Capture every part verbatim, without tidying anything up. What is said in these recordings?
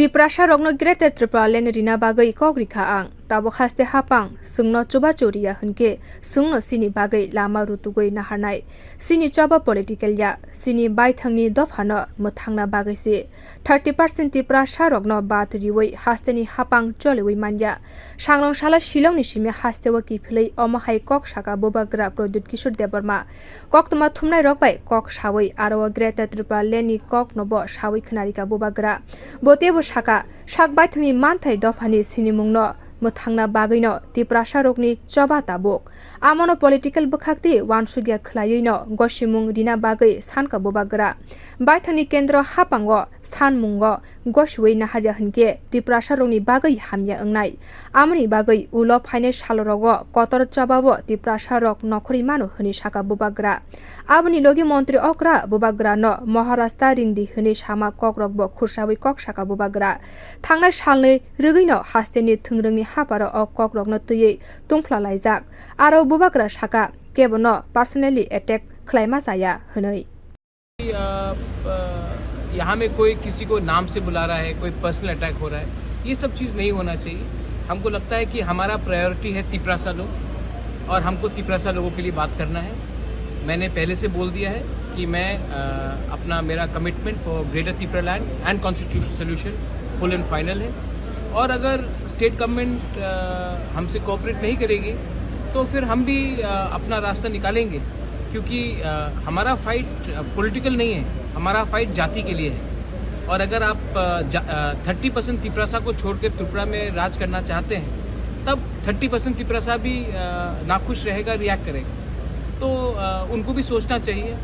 Tiprasa rokno Greater Tripura Land rina bagwi kok rikha ang. Tabuk haste hapang, chwngno chubachu riya hwnkhe, chwngno chini bagwi lama rutugwi naharnai. Chini choba political ya, chini baithangni dophano mwthangna bagwi se. Thirty percent Tiprasa rokno bad riwi hasteni hapang choliwi manya. Sangrong sala Shillongni simi hasteo kiphilwi omo hai kok saka Bubagra Pradyut Kishore Debbarma. Koktwma thumnai rok bai kok sawi aro o Greater Tripura Land ni kok no bo sawi khwnarikha Bubagra. Bo teibo saka, sak baithangni manthai dophani sinimung no mwthangna bagwi no Tiprasa rokni choba tabuk. Amono political bwkhakti wansukya khwlaiwi no gosimung rina bagwi sankha Bubagra. Baithangni kendro hapango sanmungo gosiwi naharya hwnkhe Tiprasa rokni bagwi hamya wngnai. Amoni bagwi ulo phainai salrogo kotor chobao Tiprasa rok nokhorwi mano hwnwi saka Bubagra. Aboni logi montri okra Bubagra no Maharashtra rindi hwnwi sama kokrok bo khursawi kok saka Bubagra. Thangnai salni rwgwino hasteni thwngrwngni haparo o kokrokno twiwi tungphla laijak. Aro Bubagra saka kebono personally attack khwlaima chaya hwnwi. अ, अ, यहाँ में कोई किसी को नाम से बुला रहा है, कोई पर्सनल अटैक हो रहा है, ये सब चीज़ नहीं होना चाहिए। हमको लगता है कि हमारा प्रायोरिटी है तिपरासा लोग और हमको तिपरासा लोगों के लिए बात करना है। मैंने पहले से बोल दिया है कि मैं, अ, अपना, मेरा commitment for Greater Tipra Land and Constitutional Solution full and final है। और अगर स्टेट गवर्नमेंट, अ, हमसे कोऑपरेट नहीं करेगी तो फिर हम भी, अ, अपना रास्ता निकालेंगे, क्योंकि, अ, हमारा फाइट, अ, पॉलिटिकल नहीं है, हमारा फाइट जाति के लिए है। और अगर आप, अ, जा-, अ, थर्टी परसेंट तिपरासा को छोड़ के त्रिपुरा में राज करना चाहते हैं, तब थर्टी परसेंट तिपरासा भी, अ, नाखुश रहेगा, रिएक्ट करेगा। तो, अ, उनको भी सोचना चाहिए।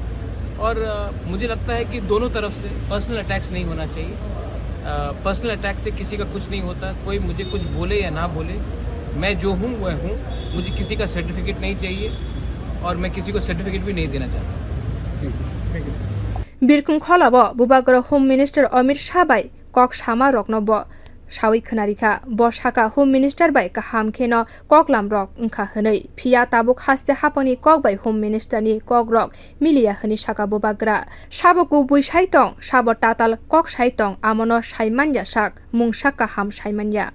और, अ, मुझे लगता है कि दोनों तरफ से पर्सनल अटैक्स नहीं होना चाहिए। अ, पर्सनल अटैक से किसी का कुछ नहीं होता, कोई मुझे कुछ बोले या ना बोले, मैं जो हूँ वह हूँ। मुझे किसी का सर्टिफिकेट नहीं चाहिए और मैं किसी को सर्टिफिकेट भी नहीं देना चाहता। Birkhung kholabo Bubagra Home Minister Amit Shah bai kok sama rokno bo sawi khwnarikha. Bo saka Home Minister bai kaham kheno koklam rok wngkha hwnwi. Phiya tabuk haste hapangni kok bai Home Minister ni kok rok miliya hwnwi saka Bubagra. Sabo kubui sai tong, sabo tatal kok sai tong, amono sai manya sak, mungsa kaham sai manya.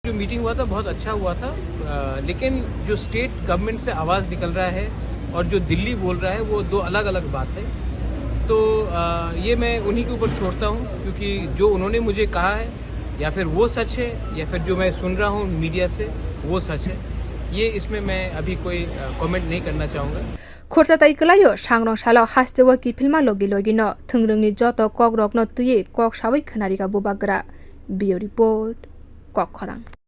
जो मीटिंग हुआ था, बहुत अच्छा हुआ था, अ, लेकिन जो state government से आवाज़ निकल रहा है और जो दिल्ली बोल रहा है, वो दो अलग-अलग बात है। तो, अ, ये मैं उन्हीं के ऊपर छोड़ता हूँ, क्योंकि जो उन्होंने मुझे कहा है, या फिर वो सच है, या फिर जो मैं सुन रहा हूँ मीडिया से, वो सच है। ये, इसमें मैं अभी कोई, अ, कमेंट नहीं करना चाहूँगा। Khorsa tai kwlaio sangrong salo hasteo kiphilma logi logi no thwngrwngni joto kok rokno twiwi kok sawi khwnarikha Bubagra. Bureau Report, Kokkhorang.